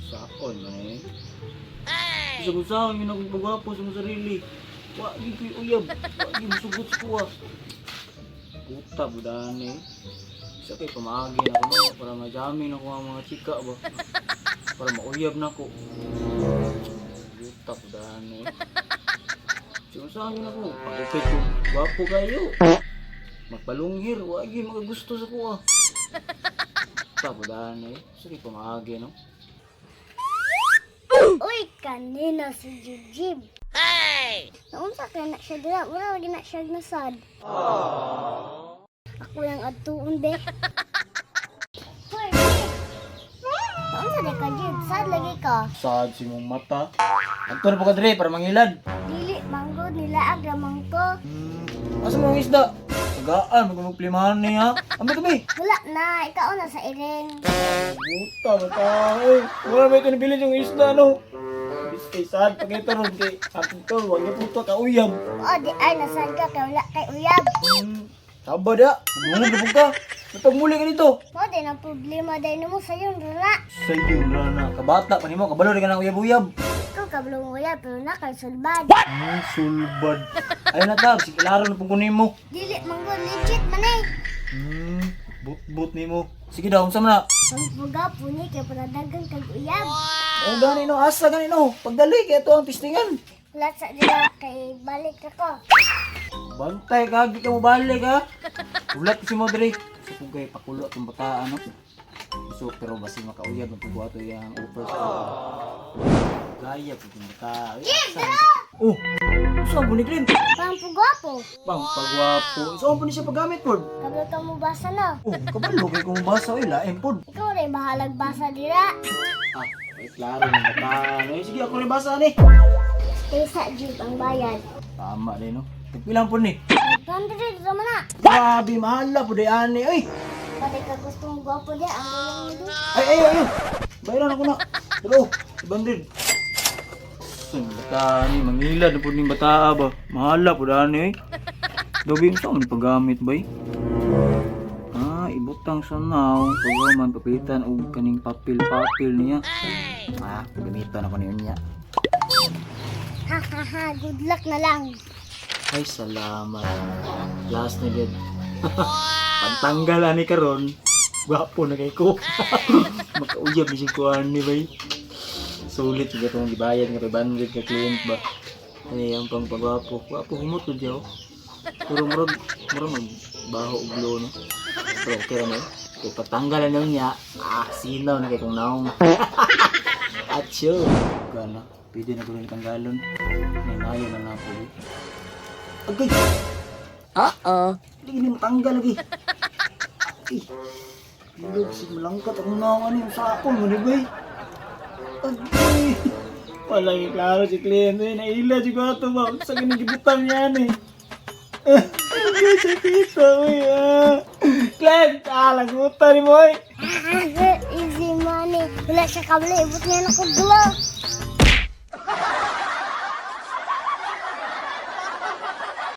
Saon man eh. Sa kung saan yun akong pagwapo sa mong sarili. Wa gyud ko'y uyab. Wa gyud musugot sa kuha. Puta budan eh. Sa kay pamaagi na ako no, para majamin ako ang mga chika ba. Para mauyab na ko. Puta budan eh. Sa kung saan yun ako, pagupit ko, gwapo kayo. Magpalunghir, wa gyud makagusto sa kuha. Puta budan eh. Sa kay pamaagi no. Uy, kanina si Jijib. Hey! Naunsa kay na siya dira, wala lagi na siya nasad. Ako lang adtuon be. Hoy, Jib. Naunsa di ka, Jib? Sad lagi ka. Sad si mong mata. Adto na po ka dire para mangilad. Dili manggod nila ramang ko. Asa mo ang isda? Tagaan, magmumplimahan niya. Ambi kami. Wala na, ikaw na sa iring. Buta, mata. Eh, wala may ito nabilin yung isda, no? Bis kay sad, pag ito ron kay akong tol, wag niya puto ka uyab. O di ay nasad ka kay wala kay uyab. Taba da, magdungog na po ka. Napagmuli ka dito. Mo din ang problema dahil mo sayon rana. Sayo, na. Kabata pa nimo, kabalo rin ka ng uyab-uyab. Ikaw kablong uyab pero na kay sulbad. Sulbad. Ayun na ta, sige laro na pong kunin mo. Dili manggod legit man eh. But-but nimo. Sige daw, unsa man na? Ang puga po ni kay para dagang kag uyab. Oh, gani no, asa gani no. Pagdali kay ito ang tistingan. Wala sa dira kay balik ako. Bantay ka, di ka mo balik ha. Ulat si mo diri. Sa pugay pakulo atong bataan no. So pero basi makauyab ang pugwato yang offer sa. Gaya pud yung bata. Oh, saan po ni Clint? Pang pugwapo. Pang pagwapo. Saan po ni siya paggamit pod? Kabalo ka mo basa na. Oh, kabalo kay kung basa oy lain pod. Ikaw rin bahalag basa dira. Ah, ay klaro ng bataan. Ay, sige ako rin basa ni. Kaysa jeep ang bayad. Tama din no. Tagpilang pod ni. 500 raman na. Grabe mahala pod ay ani oy. Pati ka gustong gwapo diya ang ulang nito. Ay, ay, ay, ay. Bayaran ako na. Hello, bandid. Sun, bata ni, mangilad na po ni bata ba. Mahala po daan eh. Dobi, saan man paggamit ba eh? Ah, ibutang sa naw. Pagwaman, papitan og kaning papel-papel niya. Ah, gamiton ako niyon niya. Ha ha ha, good luck na lang. Ay, salamat. Last na gid. Pagtanggal ani karon, gwapo na kay ko. Makauyab ni siya kuan ni bay. Sulit gyud itong gibayad nga 500 ka client ba. Ay, ang pang pagwapo. Gwapo humot to diyo. Pero murag murag mag baho og glow no. Pero okay ra na eh. Kay pagtanggal na niya, ah, sinaw na kay kong naong. Atyo. Gana, pwede na gawin tanggalon. May mayo na na po. Eh. Agay! Uh-oh. Hindi ni matanggal lagi. Ay. Ilog, sig malangkat akong naong ano yung sakon mo ni bay. Agay! Wala yung klaro si kliyente. Naila si Gato ba? Sa ginigibutan niya eh. Agay sa kita uy. Ah. Client! Ah, lagutan ni mo eh. Easy money. Wala siya kabalo, ibot niya na ko glow.